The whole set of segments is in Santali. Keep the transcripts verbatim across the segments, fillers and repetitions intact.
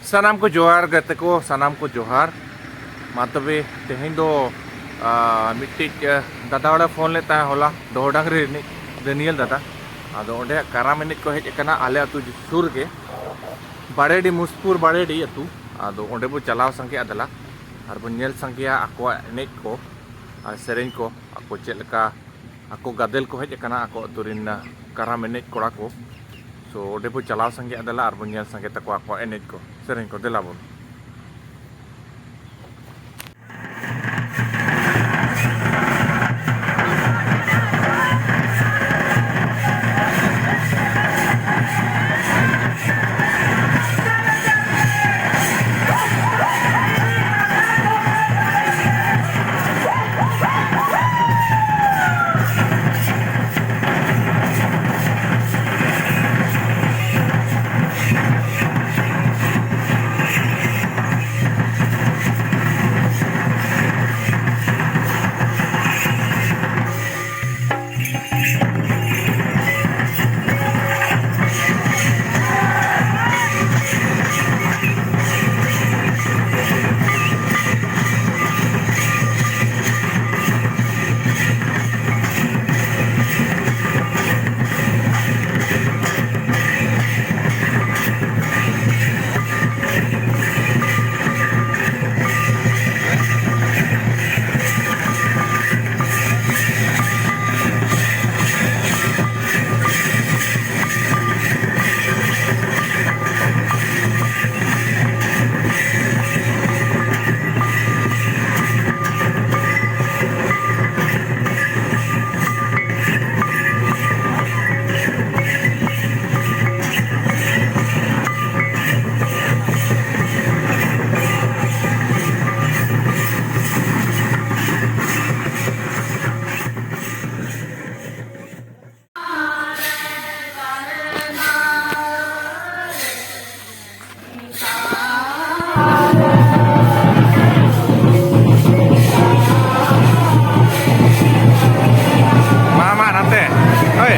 ᱥᱟᱱᱟᱢ ᱠᱚ ᱡᱚᱦᱟᱨ, ᱜᱟᱛᱮ ᱠᱚ, ᱥᱟᱱᱟᱢ ᱠᱚ ᱡᱚᱦᱟᱨ᱾ ᱢᱟ ᱛᱚᱵᱮ, ᱛᱮᱦᱮᱧ ᱫᱚ, ᱟ, ᱢᱤᱫᱴᱤᱡ, ᱟ, ᱫᱟᱫᱟ ᱦᱚᱲᱮ ᱯᱷᱳᱱ ᱞᱮᱫ ᱛᱟᱦᱮᱸ ᱦᱚᱞᱟ, ᱫᱚᱦᱚ ᱰᱟᱝᱨᱤ ᱨᱤᱱᱤᱡ ᱫᱟᱱᱤᱭᱮᱞ ᱫᱟᱫᱟ᱾ ᱟᱫᱚ ᱚᱸᱰᱮ ᱠᱟᱨᱟᱢ ᱮᱱᱮᱡ ᱠᱚ ᱦᱮᱡ ᱟᱠᱟᱱᱟ ᱟᱞᱮ ᱟᱹᱛᱩ ᱥᱩᱨ ᱨᱮᱜᱮ, ᱵᱟᱲᱮᱰᱤ, ᱢᱩᱥᱯᱩᱨ ᱵᱟᱲᱮᱰᱤ ᱟᱹᱛᱩ᱾ ᱟᱫᱚ ᱚᱸᱰᱮ ᱵᱚ ᱪᱟᱞᱟᱣ ᱥᱟᱸᱜᱮᱜᱼᱟ ᱫᱮᱞᱟ, ᱟᱨ ᱵᱚᱱ ᱧᱮᱞ ᱥᱟᱸᱜᱮᱭᱟ ᱟᱠᱚᱣᱟᱜ ᱮᱱᱮᱡ ᱠᱚ ᱟᱨ ᱥᱮᱨᱮᱧ ᱠᱚ, ᱟᱠᱚ ᱪᱮᱫ ᱞᱮᱠᱟ ᱟᱠᱚ ᱜᱟᱫᱮᱞ ᱠᱚ ᱦᱮᱡ ᱟᱠᱟᱱᱟ, ᱟᱠᱚ ᱟᱹᱛᱩ ᱨᱮᱱ, ᱟ, ᱠᱟᱨᱟᱢ ᱮᱱᱮᱡ ᱠᱚᱲᱟ ᱠᱚ᱾ So, ᱚᱸᱰᱮ ᱵᱚ ᱪᱟᱞᱟᱣ ᱥᱟᱸᱜᱮᱜᱼᱟ ᱫᱮᱞᱟ, ᱟᱨ ᱵᱚᱱ ᱧᱮᱞ ᱥᱟᱸᱜᱮ ᱛᱟᱠᱚᱣᱟ ᱟᱠᱚᱣᱟᱜ ᱮᱱᱮᱡ ᱠᱚ, ᱥᱮᱨᱮᱧ ᱠᱚ᱾ ᱫᱮᱞᱟ ᱵᱚᱱ᱾ ᱢᱟ, ᱢᱟ, ᱱᱟᱛᱮ᱾ ᱦᱳᱭ᱾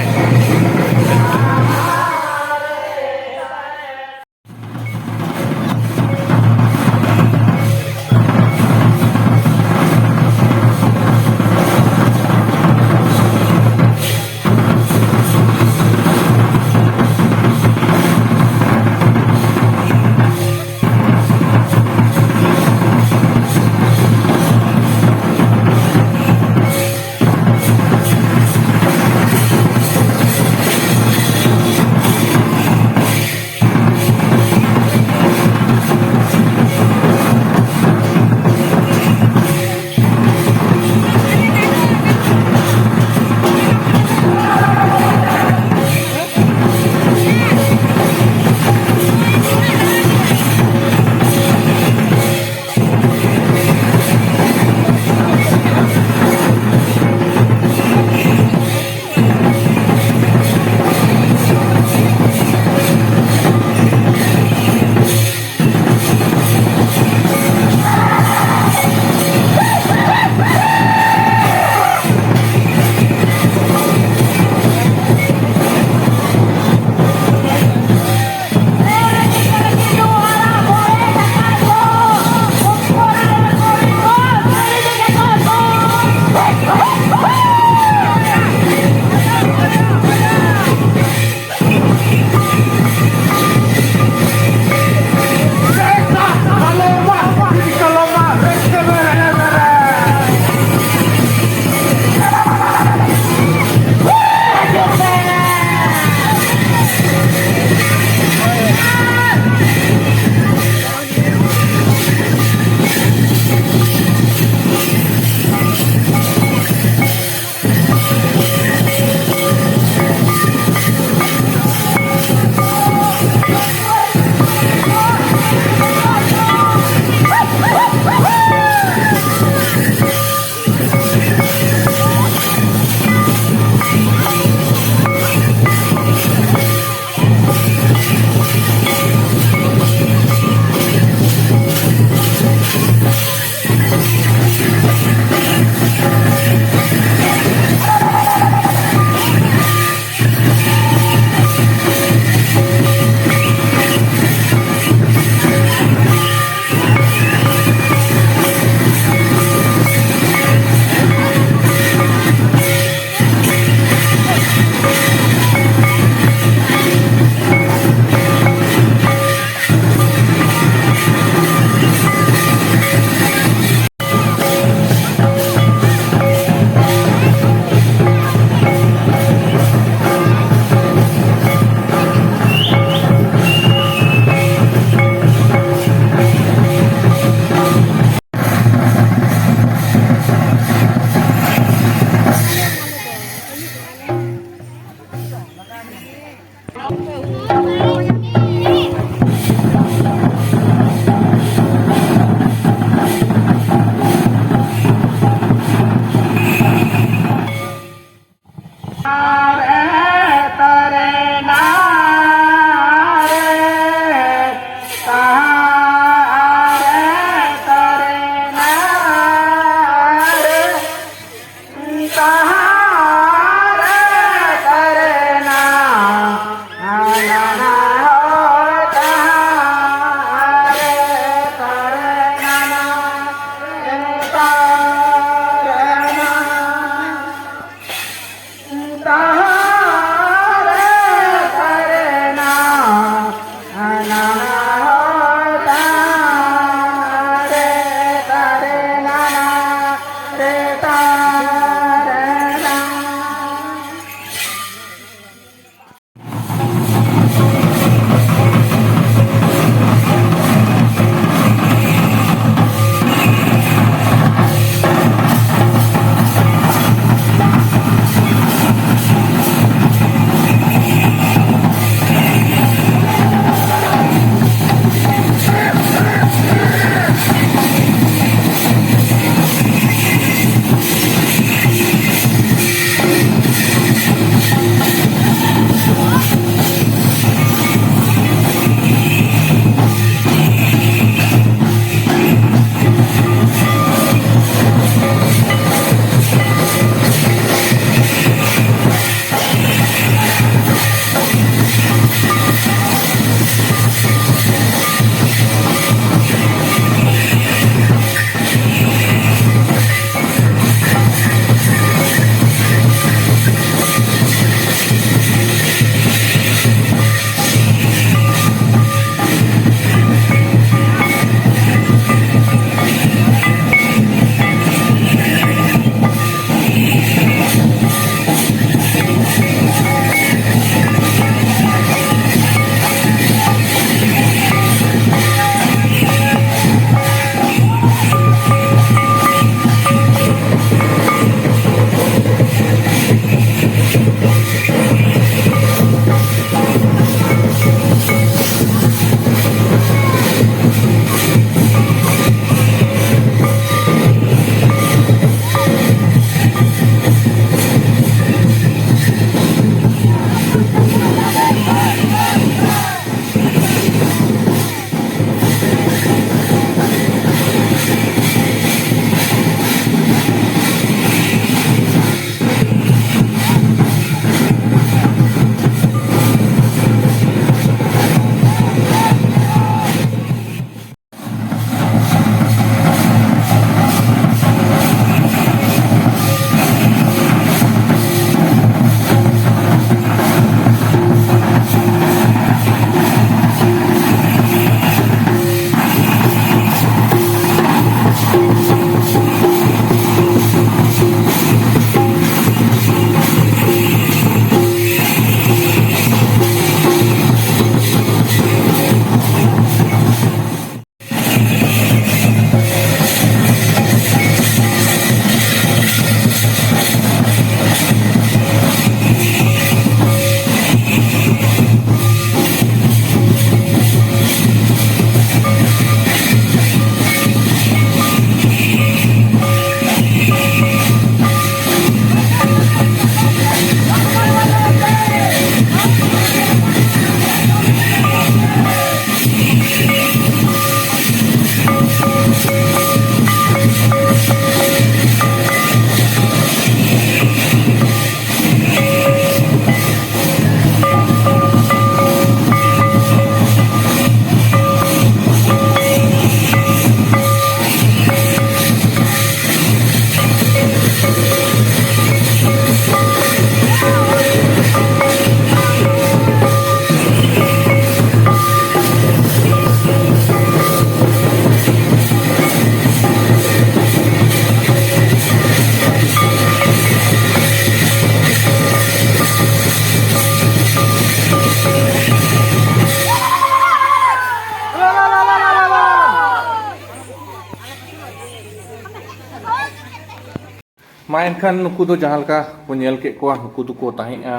ᱢᱟ ᱮᱱᱠᱷᱟᱱ ᱱᱩᱠᱩ ᱫᱚ ᱡᱟᱦᱟᱸ ᱞᱮᱠᱟ ᱵᱚᱱ ᱧᱮᱞ ᱠᱮᱫ ᱠᱚᱣᱟ, ᱱᱩᱠᱩ ᱫᱚᱠᱚ ᱛᱟᱦᱮᱸᱜᱼᱟ,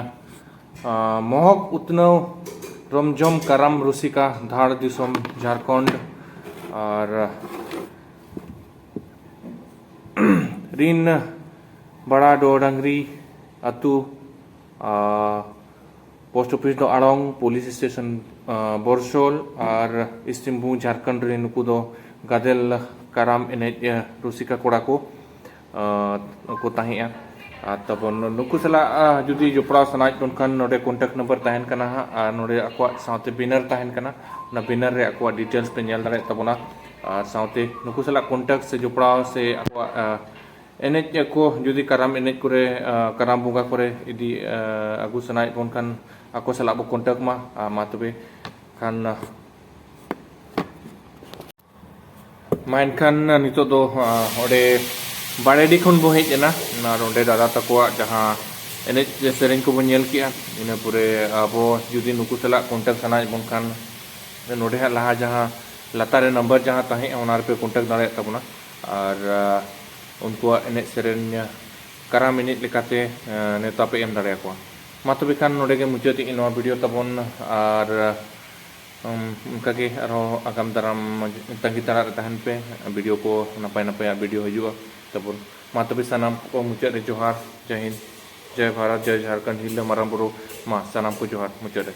ᱟᱸ, ᱢᱚᱦᱚᱠ ᱩᱛᱱᱟᱹᱣ ᱨᱚᱢᱡᱚᱢ ᱠᱟᱨᱟᱢ ᱨᱩᱥᱤᱠᱟ, ᱫᱷᱟᱲ ᱫᱤᱥᱚᱢ ᱡᱷᱟᱲᱠᱷᱚᱸᱰ, ᱟᱨ ᱨᱤᱱ ᱵᱟᱲᱟ ᱰᱚ ᱰᱟᱝᱨᱤ ᱟᱹᱛᱩ, ᱟᱨ ᱯᱳᱥᱴ ᱚᱯᱷᱤᱥ ᱫᱚ ᱟᱲᱚᱝ, ᱯᱩᱞᱤᱥ ᱥᱴᱮᱥᱚᱱ, ᱟᱸ, ᱵᱚᱨᱥᱳᱞ, ᱟᱨ ᱤᱥᱴ ᱥᱤᱝᱵᱷᱩᱢ ᱡᱷᱟᱲᱠᱷᱚᱸᱰ ᱨᱮ ᱱᱩᱠᱩ ᱫᱚ ᱜᱟᱫᱮᱞ ᱠᱟᱨᱟᱢ ᱮᱱᱮᱡ, ᱟᱸ, ᱨᱩᱥᱤᱠᱟ ᱠᱚᱲᱟ ᱠᱚ, ᱟᱸ, ᱠᱚ ᱛᱟᱦᱮᱸᱜᱼᱟ᱾ ᱟᱨ ᱛᱟᱵᱚᱱ ᱱᱩᱠᱩ ᱥᱟᱞᱟᱜ, ᱟᱸ, ᱡᱩᱫᱤ ᱡᱚᱯᱲᱟᱣ ᱥᱟᱱᱟᱭᱮᱫ ᱵᱚᱱ ᱠᱷᱟᱱ, ᱱᱚᱰᱮ ᱠᱚᱱᱴᱟᱠᱴ ᱱᱟᱢᱵᱟᱨ ᱛᱟᱦᱮᱱ ᱠᱟᱱᱟ ᱦᱟᱸᱜ, ᱟᱨ ᱱᱚᱰᱮ ᱟᱠᱚᱣᱟᱜ ᱥᱟᱶᱛᱮ ᱵᱮᱱᱟᱨ ᱛᱟᱦᱮᱱ ᱠᱟᱱᱟ, ᱚᱱᱟ ᱵᱮᱱᱟᱨ ᱨᱮ ᱟᱠᱚᱣᱟᱜ ᱰᱤᱴᱮᱞᱥ ᱯᱮ ᱧᱮᱞ ᱫᱟᱲᱮᱭᱟᱜ ᱛᱟᱵᱚᱱᱟ᱾ ᱟᱨ ᱥᱟᱶᱛᱮ ᱱᱩᱠᱩ ᱥᱟᱞᱟᱜ ᱠᱚᱱᱴᱟᱠᱴ ᱥᱮ ᱡᱚᱯᱲᱟᱣ ᱥᱮ ᱟᱠᱚᱣᱟᱜ, ᱟᱸ, ᱮᱱᱮᱡ ᱠᱚ ᱡᱩᱫᱤ ᱠᱟᱨᱟᱢ ᱮᱱᱮᱡ ᱠᱚᱨᱮ, ᱟᱸ, ᱠᱟᱨᱟᱢ ᱵᱚᱸᱜᱟ ᱠᱚᱨᱮ ᱤᱫᱤ, ᱟᱸ, ᱟᱹᱜᱩ ᱥᱟᱱᱟᱭᱮᱫ ᱵᱚᱱ ᱠᱷᱟᱱ, ᱟᱠᱚ ᱥᱟᱞᱟᱜ ᱵᱚ ᱠᱚᱱᱴᱟᱠᱴ ᱢᱟ᱾ ᱟᱨ ᱢᱟ ᱛᱚᱵᱮ ᱠᱷᱟᱱ, ᱢᱟ ᱮᱱᱠᱷᱟᱱ ᱱᱤᱛᱚᱜ ᱫᱚ, ᱟᱸ, ᱚᱸᱰᱮ ᱵᱟᱲᱮᱰᱤ ᱠᱷᱚᱱ ᱵᱚ ᱦᱮᱡ ᱮᱱᱟ᱾ ᱟᱨ ᱚᱸᱰᱮ ᱫᱟᱫᱟ ᱛᱟᱠᱚᱣᱟᱜ ᱡᱟᱦᱟᱸ ᱮᱱᱮᱡ ᱥᱮᱨᱮᱧ ᱠᱚᱵᱚ ᱧᱮᱞ ᱠᱮᱜᱼᱟ, ᱤᱱᱟᱹ ᱯᱚᱨᱮ ᱟᱵᱚ ᱡᱩᱫᱤ ᱱᱩᱠᱩ ᱥᱟᱞᱟᱜ ᱠᱚᱱᱴᱟᱠᱴ ᱥᱟᱱᱟᱭᱮᱫ ᱵᱚᱱ ᱠᱷᱟᱱ, ᱱᱚᱰᱮ ᱦᱟᱸᱜ ᱞᱟᱦᱟ ᱡᱟᱦᱟᱸ ᱞᱟᱛᱟᱨ ᱨᱮ ᱱᱟᱢᱵᱟᱨ ᱡᱟᱦᱟᱸ ᱛᱟᱦᱮᱸᱜᱼᱟ, ᱚᱱᱟ ᱨᱮᱯᱮ ᱠᱚᱱᱴᱟᱠᱴ ᱫᱟᱲᱮᱭᱟᱜ ᱛᱟᱵᱚᱱᱟ᱾ ᱟᱨ, ᱟᱸ, ᱩᱱᱠᱩᱣᱟᱜ ᱮᱱᱮᱡ ᱥᱮᱨᱮᱧ, ᱠᱟᱨᱟᱢ ᱮᱱᱮᱡ ᱞᱮᱠᱟᱛᱮ, ᱟᱸ, ᱱᱮᱣᱛᱟ ᱯᱮ ᱮᱢ ᱫᱟᱲᱮᱭᱟᱠᱚᱣᱟ᱾ ᱢᱟ ᱛᱚᱵᱮ ᱠᱷᱟᱱ ᱱᱚᱰᱮ ᱜᱮ ᱢᱩᱪᱟᱹᱫᱮᱜᱼᱟᱹᱧ ᱱᱚᱣᱟ ᱵᱷᱤᱰᱤᱭᱳ ᱛᱟᱵᱚᱱ᱾ ᱟᱨ, ᱩᱢ, ᱚᱱᱠᱟᱜᱮ ᱟᱨᱦᱚᱸ ᱟᱜᱟᱢ ᱫᱟᱨᱟᱢ ᱛᱟᱺᱜᱤ ᱛᱟᱲᱟᱜ ᱨᱮ ᱛᱟᱦᱮᱱ ᱯᱮ, ᱵᱷᱤᱰᱤᱭᱳ ᱠᱚ, ᱱᱟᱯᱟᱭ ᱱᱟᱯᱟᱭᱟᱜ ᱵᱷᱤᱰᱤᱭᱳ ᱦᱤᱡᱩᱜᱼᱟ ᱛᱟᱵᱚᱱ᱾ ᱢᱟ ᱛᱚᱵᱮ ᱥᱟᱱᱟᱢ ᱠᱚ ᱢᱩᱪᱟᱹᱫ ᱨᱮ ᱡᱚᱦᱟᱨ, ᱡᱟᱭ ᱦᱤᱱᱫ, ᱡᱟᱭ ᱵᱷᱟᱨᱚᱛ, ᱡᱟᱭ ᱡᱷᱟᱲᱠᱷᱚᱸᱰ, ᱦᱤᱨᱞᱟᱹ ᱢᱟᱨᱟᱝ ᱵᱩᱨᱩ, ᱢᱟ ᱥᱟᱱᱟᱢ ᱠᱚ ᱡᱚᱦᱟᱨ ᱢᱩᱪᱟᱹᱫ ᱨᱮ᱾